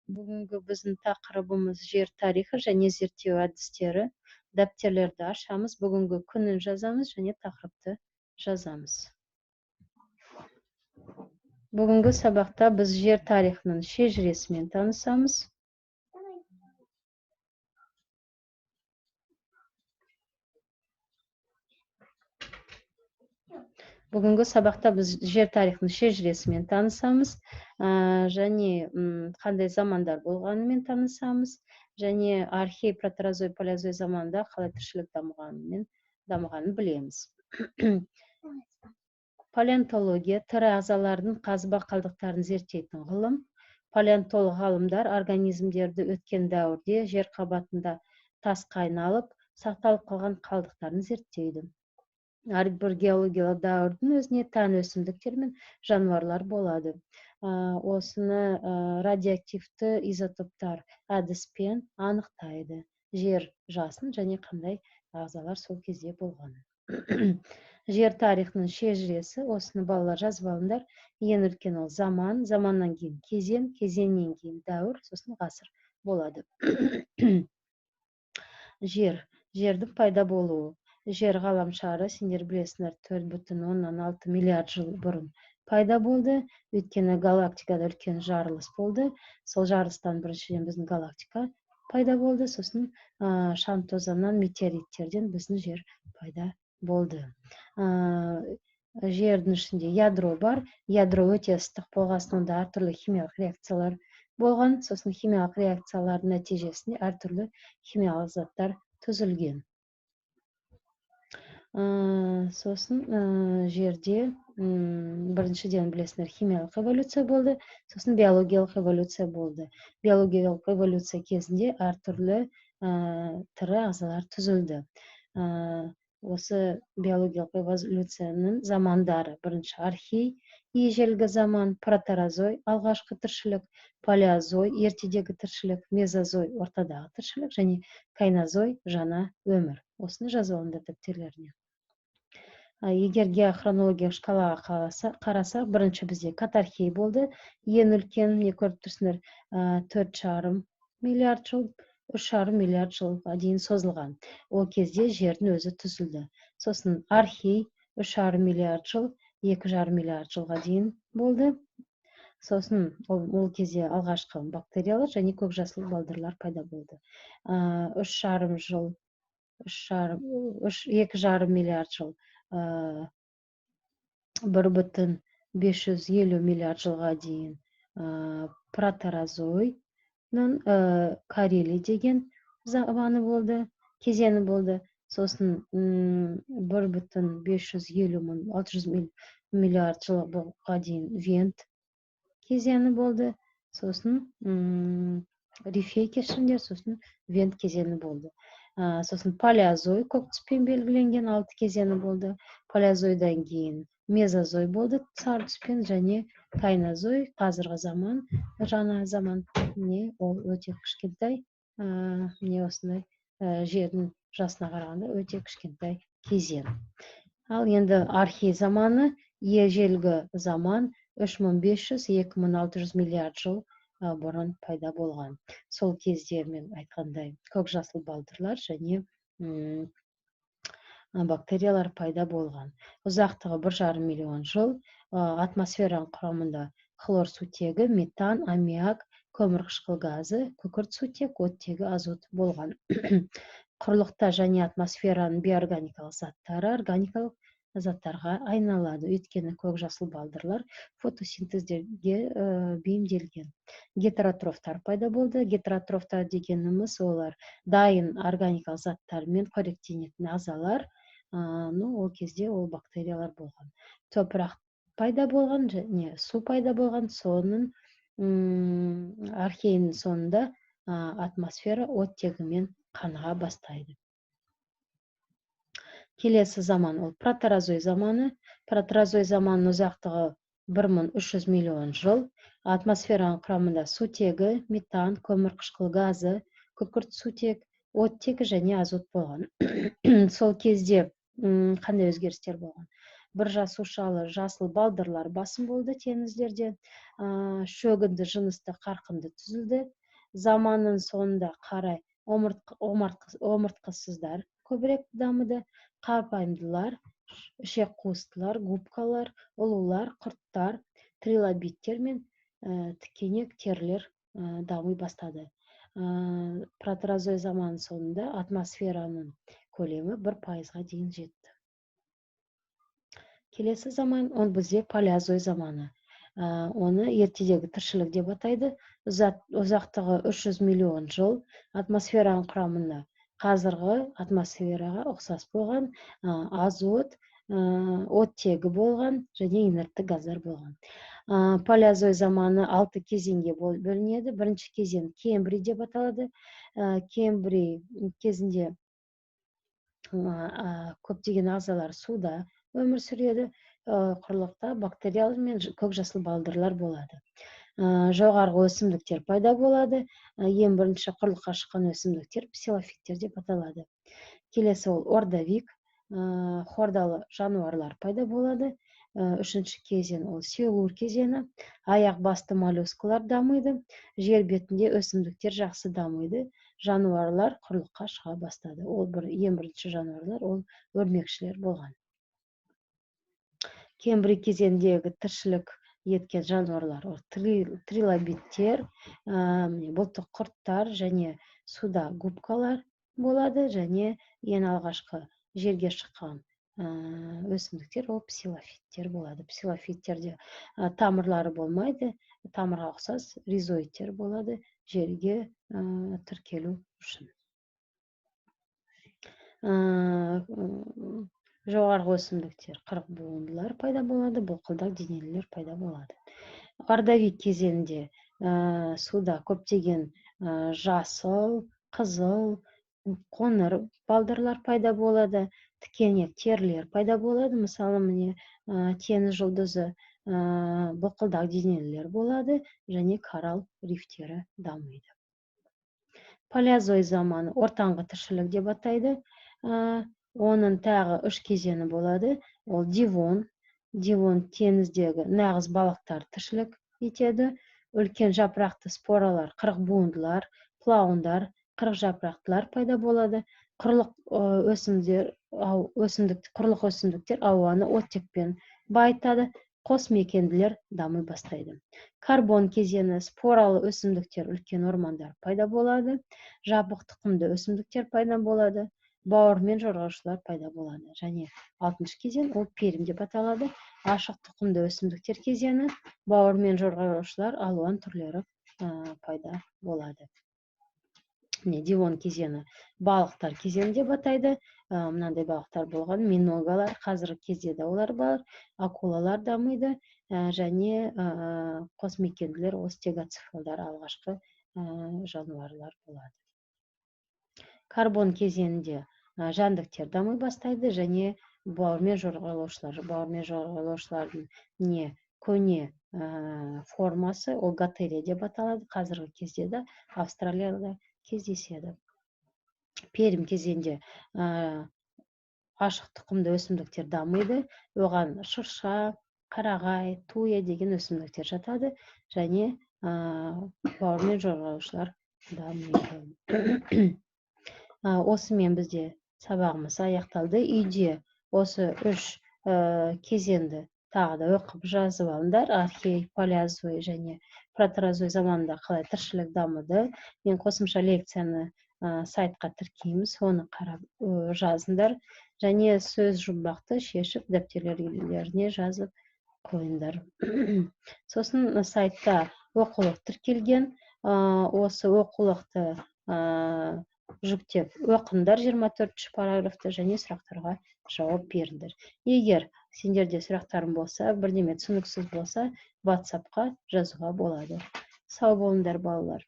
Бүгінгі біздің тақырыбымыз жер тарихы және зерттеу әдістері. Дәптерлерді ашамыз, бүгінгі күнін жазамыз және тақырыпты жазамыз. Бүгінгі сабақта біз жер тарихының шежіресімен танысамыз. Бүгінгі сабақта біз жер тарихының шежіресімен танысамыз, және қандай замандар болғанымен танысамыз, және архей, протерозой, палеозой заманында қалай тіршілік дамығанын білеміз. Палеонтология тірі ағзалардың қазба қалдықтарын зерттейтін ғылым. Палеонтолог ғалымдар организмдерді өткен дәуірде жер қабатында тасқа айналып, сақталып қалған қалдықтарын зерттейді. Әрбір геологиялық дәуірдің өзіне тән өсімдіктер мен жануарлар болады. Осыны радиоактивті изотоптар әдіспен анықтайды. Жер жасын және қандай ағзалар сол кезде болған. Жер тарихының шежіресі, осыны балалар жазып алыңдар. Ең үлкен ол заман, заманнан кейін кезең, кезеңнен кейін дәуір, сосын ғасыр болады. Жердің пайда болуы. Жер ғаламшары, сендер білесіңдер, 4,6 миллиард жыл бұрын пайда болды. Өйткені галактикада үлкен жарылыс болды. Сол жарылыстан біріншіден біздің галактика пайда болды, сосын шаң тозаңнан, метеориттерден біздің жер пайда болды. Жердің ішінде ядро бар. Ядро өте ыстық болғасын онда әртүрлі химиялық реакциялар болған. Сосын химиялық реакциялардың нәтижесінде әртүрлі химиялық заттар түзілген. Сосын жерде біріншіден білесіңдер химиялық эволюция болды, сосын биологиялық эволюция болды. Биологиялық эволюция кезінде әртүрлі тірі ағзалар түзілді. Осы биологиялық эволюцияның замандары: бірінші архей, ежелгі заман, протерозой, алғашқы тіршілік, палеозой, ертедегі тіршілік, мезозой, ортадағы тіршілік және кайнозой, жаңа өмір. Осыны жазып алыңдар дәптерлеріне. Егер геохронологиялық шкалаға қарасақ, бірінші бізде катархей болды. Ең үлкен, не көріп тұрсыңдар, 4,5 миллиард жыл, 3,5 миллиард жылға дейін созылған. Ол кезде жердің өзі түзілді. Сосын архей 3,5 миллиард жыл, 2,5 миллиард жылға дейін болды. Сосын ол кезде алғашқы бактериялар және көк жасыл балдырлар пайда болды. 3,5 жыл, 2,5 миллиард жыл, 1,550 миллиард жылға дейін протерозойның карели деген заманы болды, кезеңі болды. Сосын 1,550 мың 600 миллиард жылға дейін вент кезеңі болды. Сосын рифей, кешіріңдер, сосын вент кезеңі болды. Сосын палеозой көк түспен белгіленген 6 кезеңі болды. Палеозойдан кейін мезозой болды сары түспен және кайнозой, қазіргі заман, жаңа заман. Міне ол өте кішкентай, міне осындай жердің жасына қарағанда өте кішкентай кезең. Ал енді архей заманы, ежелгі заман, 3500-2600 миллиард жыл бұрын пайда болған. Сол кезде мен айтқандай көк жасыл балдырлар және бактериялар пайда болған. Ұзақтығы 1,5 миллион жыл. Атмосфераның құрамында хлор сутегі, метан, аммиак, көмірқышқыл газы, күкірт сутек, оттегі, азот болған. Құрлықта және атмосфераның бейорганикалық заттары органикалық заттарға айналады. Өйткені көк жасыл балдырлар фотосинтездерге бейімделген. Гетеротрофтар пайда болды. Гетеротрофтар дегеніміз олар дайын органикалық заттармен қоректенетін ағзалар. Ол кезде ол бактериялар болған. Топырақ пайда болған және су пайда болған. Соның архейінің соңында атмосфера оттегімен қаныға бастайды. Келесі заман ол протерозой заманы. Протерозой заманының ұзақтығы 1300 миллион жыл. Атмосфераның құрамында сутегі, метан, көмірқышқыл газы, күкірт сутек, оттегі және азот болған. Сол кезде қандай өзгерістер болған? Бір жасушалы жасыл балдырлар басым болды теңіздерде. Шөгінді жынысты қарқынды түзілді. Заманның соңында қарай омыртқасыздар көбірек дамыды. Қарапайымдылар, ішек қуыстылар, губкалар, ұлулар, құрттар, трилобиттер мен тікенек терілер дами бастады. Протерозой заманының соңында атмосфераның көлемі 1%-ға дейін жетті. Келесі заман ол бізде палеозой заманы. Оны ертедегі тіршілік деп атайды. Ұзақтығы 300 миллион жыл. Атмосфераның құрамында қазіргі атмосфераға ұқсас болған азот, оттегі болған және инертті газдар болған. Палеозой заманы 6 кезеңге бөлінеді. Бірінші кезең кембрий деп аталады. Кембрий кезінде көптеген ағзалар суда өмір сүреді. Құрлықта бактериялар мен көк жасыл балдырлар болады. Жоғарғы өсімдіктер пайда болады. Ең бірінші құрлыққа шыққан өсімдіктер псилофиттер деп аталады. Келесі ол ордовик, хордалы жануарлар пайда болады. Үшінші кезең ол силур кезеңі. Аяқ басты моллюскалар дамиды. Жер бетінде өсімдіктер жақсы дамиды. Жануарлар құрлыққа шыға бастады. Ол ең бірінші жануарлар ол өрмекшілер болған. Кембрий кезеңіндегі тіршілік еткен жануарлар ол трилобиттер, бұлтық құрттар және суда губкалар болады. Және ең алғашқы жерге шыққан өсімдіктер ол псилофиттер болады. Псилофиттерде тамырлары болмайды, тамырға ұқсас ризоидтер болады жерге тіркелу үшін. Жоғарғы өсімдіктер қырық буындылар пайда болады, былқылдақ денелілер пайда болады. Ордовик кезеңінде суда көптеген жасыл, қызыл, қоңыр балдырлар пайда болады, тікенек терілер пайда болады. Мысалы, міне теңіз жұлдызы, былқылдақ денелілер болады және коралл рифтері дамиды. Палеозой заманы ортаңғы тіршілік деп атайды. Оның тағы 3 кезеңі болады. Ол девон. Девон теңіздегі нағыз балықтар тіршілік етеді. Үлкен жапырақты споралар, қырық буындылар, плаундар, қырық жапырақтылар пайда болады. Құрлық өсімдіктер ауаны оттекпен байытады. Қос мекенділер дами бастайды. Карбон кезеңі споралы өсімдіктер, үлкен ормандар пайда болады. Жабық тұқымды өсімдіктер пайда болады. Бауырмен жорғаушылар пайда болады. Және 6-шы кезең ол перім деп аталады. Ашық тұқымды өсімдіктер кезеңі, бауырмен жорғаушылар алуан түрлері пайда болады. Міне девон кезеңі балықтар кезеңі деп атайды. Мынандай балықтар болған, миногалар, қазіргі кезде де олар бар, акулалар дамиды және қосмекенділер, ол стегоцефалдар алғашқы жануарлар болады. Карбон кезеңінде жәндіктер дами бастайды және бауырмен жорғалаушылар. Бауырмен жорғалаушылардың не көне формасы ол гаттерия деп аталады. Қазіргі кезде де Австралияда кездеседі. Перім кезеңінде ашық тұқымды өсімдіктер дамиды. Оған шырша, қарағай, туя деген өсімдіктер жатады және бауырмен жорғалаушылар дамиды. Осымен бізде сабағымыз аяқталды. Үйде осы 3 кезеңді тағы да оқып жазып алыңдар. Архей, палеозой және протерозой заманында қалай тіршілік дамыды. Мен қосымша лекцияны сайтқа тіркейміз, соны қарап жазыңдар. Және сөз жұмбақты шешіп дәптерлеріне жазып қойыңдар. Сосын сайтта оқулық тіркелген. Осы оқулықты жүктеп оқыңдар 24-ші параграфты және сұрақтарға жауап беріңдер. Егер сендерде сұрақтарың болса, бірдеме түсініксіз болса, WhatsApp-қа жазуға болады. Сау болыңдар, балалар.